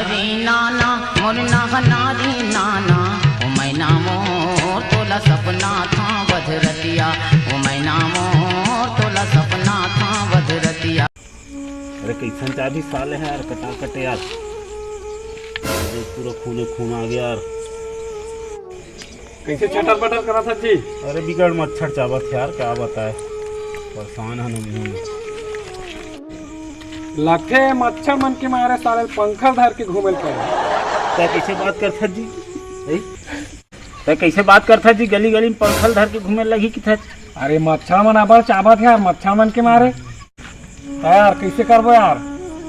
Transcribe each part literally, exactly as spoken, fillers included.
रे नाना, मोर नाना रे नाना, ओ मैना मोर तोला सपना था बधरतिया, ओ मैना मोर तोला सपना था बधरतिया। अरे कइसन चाबी साले हे यार, कटा कटे यार। अरे पूरा खूने खून आ गया यार। कइसे छटर पटर करत हस जी? अरे बिकट मच्छर चाबत हे यार, का बताए, परेशान हन हम। लगथे मच्छर मन के मारे साले पंखा धर के घूमे ल पड़े। तैं कइसे बात करथस जी? ए? तैं कइसे बात करथस जी? गली गली में पंखा धर के घूमे लगही किथस। अरे मच्छर मन अब्बड़ चाबत हे यार, मच्छर मन के मारे। त यार कइसे करबो यार,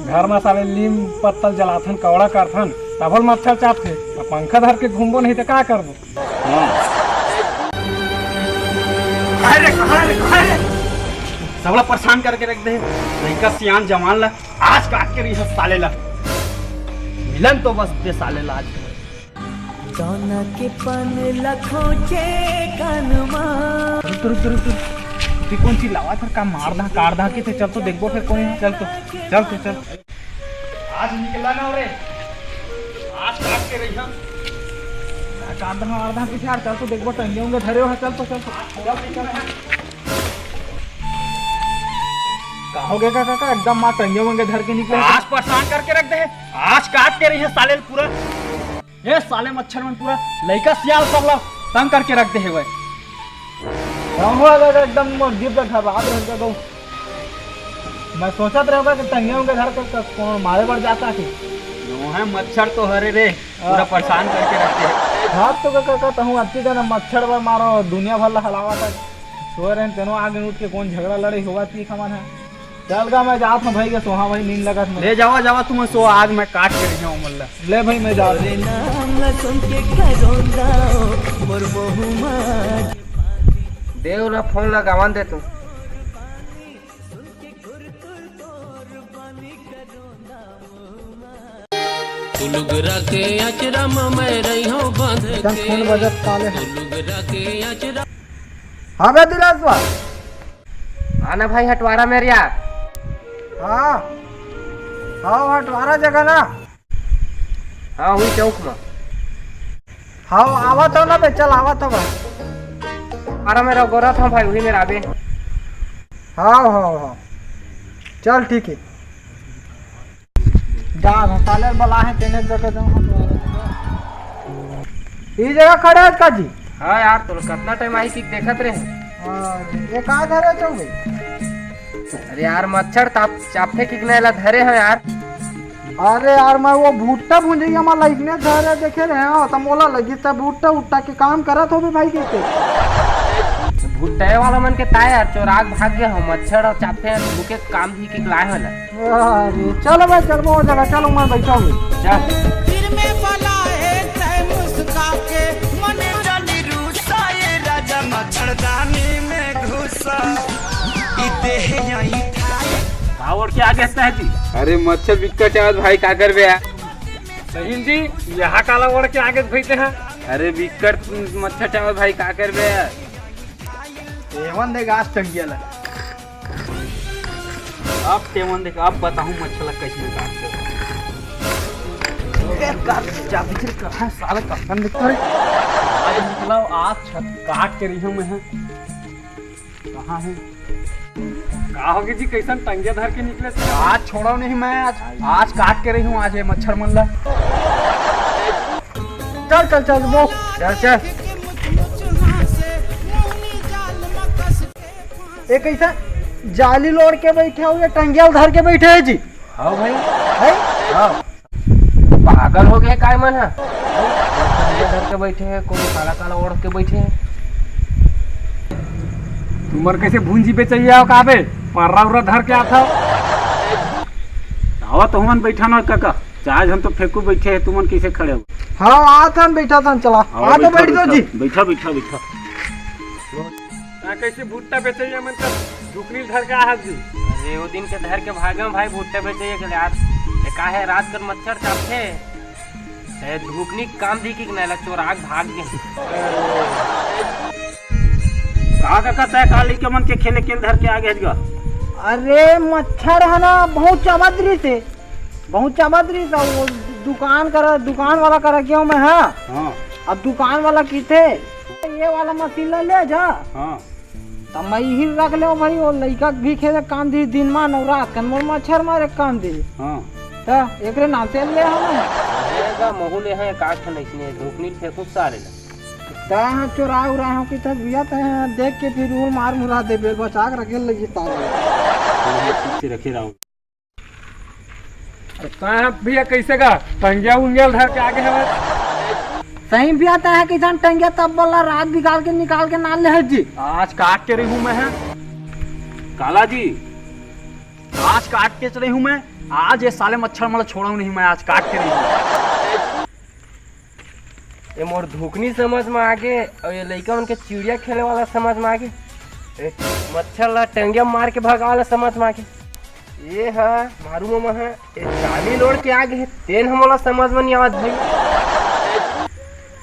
घर म साले लीम पत्तल जलाथन, कौड़ा करथन, तभो ले मच्छर चाबथे। त पंखा धर के घूमबो नहीं त का करबो? हाँ। अरे कहाँ रे, कहाँ रे? सबला परेशान करके रख दे। लइका सियान जवान ला आज काट के रही साले ला। मिलन तो बस दे साले ला आज। दाना के पन लखोचे कान मा। रुक, रुक, रुक, रुक। तू कौन चिल्लावत हस? का मार दा, काट दा के थे? चल तो देखबो फिर कौन है। चल तो, चल तो, चल। आज निकला ना रे, आज काट के रही हम। काट दा, मार दा के थे यार। चल तो देखबो, टंगे होंगे धरे हो। चल तो, चल तो। का हो गया का काका? एकदम मार टंगे होंगे धर के निकले। आज परेशान करके रख दे, आज काट के रही है साले पूरा। ए साले मच्छर मन पूरा लइका सियान सबला तंग करके रख दे हेवय। हम हो लगा एकदम मोर जीभ ला खराब रह गया दो। मैं सोचत रहोगा कि टंगे होंगे घर के, क-, कौन मारे बर जाता कि? नो है, मच्छर तो हरे रे, पूरा हाँ। परेशान करके रख दे। हाँ तो का, का, का, तहूँ अति देना मच्छर बर मारो, दुनिया भर ला हलावा था। सोए रहे तेनो आगे उठ के कौन झगड़ा लड़े होगा ती खमन है। चल गा, मैं जात हूँ भाई के सोहा भाई, नींद लगत मैं। ले जावा, जावा तुम सो, आज मैं काट के रही हूँ मल्ला। ले भाई, मैं जात हूँ। तोरे नाम ला सुन के करोंदा ओ मोर बहू माँ। देव ला फोन लगावन दे तू। तू लुगरा के अचरा म मैं रही हूँ बांध एकदम के। फोन बजत काले है। तू लुगरा के अचरा। हाँ बे दिलेश्वर। हाँ ना भाई, हटवारा मेरिया। हाँ, हाँ, हटवारा जगह ना। हाँ, वही चौक में। हाँ, आवत हो ना बे, चल आवत हो भाई। हटवारा मेरा गोरा था भाई, वही मेरा आबे। हाँ, हाँ, हाँ, चल ठीक है। जा, साले बला है, तेने जगह जाऊँ हम। ई जगह खड़े हैं का जी? हाँ यार, तो कितना टाइम आई कि देखत रहे। हाँ, ये का धरे चल गई? अरे यार, मच्छर ताप चापे कि नहीं ला धरे हैं यार। अरे यार, मैं वो भुट्टा भुंजैया मा लाइकने धरे देखे रहे हो, त मोला लगी त भुट्टा उट्टा के काम करत होबे भाई के। भुट्टे वाला मन के ताय यार, चोराक भाग गया हो, मच्छर और चापे भूखे काम भी के लाए हो ना। अरे, चलो भाई, चलो, वो जगह, चलो, मैं बैठा हूँ। जा। फिर मैं बला है तय मुस्का के, मन जानी रूसा, ये राजा मच्छरदानी में घुसा। ई देह यही था। का ओढ़ के आ गया है जी? अरे, मच्छर बिक्कट चावत भाई, का करबे यार? सहीन जी, यहाँ काला ओढ़ के आ गए भैते हैं? अरे, बिक्कट मच्छर चावत भाई, का करबे यार? एवन दे गाछ टंगिया लगा। अब तेवन देख, अब बताहूँ मच्छर ला कैसे काटते हो। ए, काट, चाबी फिर कहाँ है? साला कहाँ निकल रहे? आज निकला, आज छत काट के रही हूँ मैं। कहाँ है? का होगे जी, कैसन टंगिया धर के निकले थे? आज छोड़ा नहीं मैं, आज, आज काट के रही हूँ आज ये मच्छर मन ला। चल, चल, चल, वो। चल, चल। एक ऐसा जाली लोड़ के बैठे हो या टंगिया धर के बैठे है जी? हाँ भाई। है? हाँ। पागल हो गए काय मन ह? टंगिया धर के बैठे हैं, कोनो काला काला ओढ़ के बैठे हैं। तुमन कैसे भूंजी बेचैया हो का बे? पर्रा उर्रा धर के आता हो। आवा तो हमन बैठा ना काका। चाहे हम तो फेंकू बैठे हैं, तुमन कैसे खड़े हो? हाँ, आत हन, बैठा था, चला। हाँ, आ तो बैठा, बैठ जाओ बैठा, जी। बैठा, बैठा, बैठा। का कैसे भुट्टा बेचैया मन का ढुकनी धर के आहत जी? अरे, वो दिन के धर के भागम भाई, भुट्टा बेचैया के ले आज। ये का है, रात कर मच्छर चापथे। ए, ढुकनी काम दी कि नहीं ला, चोराक भाग गए। का काका, तय काली के मन के खेले के धर के आ गए गा? अरे, मच्छर है ना, बहुत चमत रही से। बहुत चाबत रहिस, अउ वो दुकान करा, दुकान वाला करा गया मैं, हाँ। हाँ। अब दुकान वाला किथे, ये वाला मशीन ला ले जा। हाँ। त मैं इही रख ले भाई, वो लइका भी खेले काम दी, दिन मा नवरात कन मोर मच्छर मारे काम दी। हाँ। त एकरे नाम से ले हम। रहेगा महू ले हैं, काट नहीं इसने धूप नहीं फेंकू सारे ला। त हाँ चोरा उरा हो कि तब भैया त देख के फिर उल मार मुरा दे बेल बचा के रखे लगी तारे। ठीक से रखे रहो। अरे कहाँ भैया, कैसे का टंगिया उंगिया धर के आगे हवे? सही भैया, तय है किसान टंगिया तब बोला रात बिगाड़ के निकाल के नाल ले है जी। आज काट के रही हूँ मैं है। काला जी, आज काट के रही हूँ मैं। आज ये साले मच्छर मला छोड़ा नहीं मैं, आज काट के रही हूँ। ये मोर धुकनी समझ में आगे, और ये लइका मन के चिड़िया खेले वाला समझ में आगे, ये मच्छर ला टंगिया मार के भगा वाला समझ में आगे। ये हा मारू मामा हा, ये जाली लोड़ के आगे है, तेन हमला समझ में नहीं आवत भाई।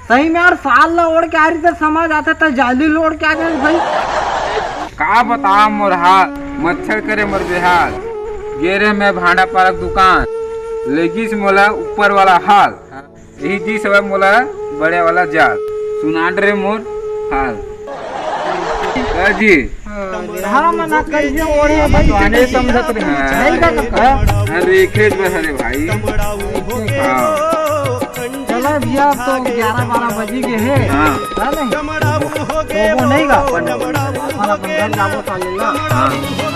सही में यार, साल ला ओढ़ के आ रही तो समझ आता था, जाली लोड़ के आगे भाई। का बता मोर हाल, मच्छर करे मोर बेहाल। गेरे मैं भांडा पारक दुकान, लेगिस मोला ऊपर वाला हाल। यही दिस हवय मोला बड़े वाला जाल, सुनाट रे मोर हाल। का जी? हाँ, मना करिए, ओढ़े भाई। तो आने समझत रहे। हाँ। नहीं का काका? हाँ, रेखेज बर हरे भाई। हाँ। चलो भैया, अब तो ग्यारह बारह बजी गए हैं। हाँ। है नहीं? तो वो नहीं गा, अपन, अपन घर जाबो साले ला। हाँ।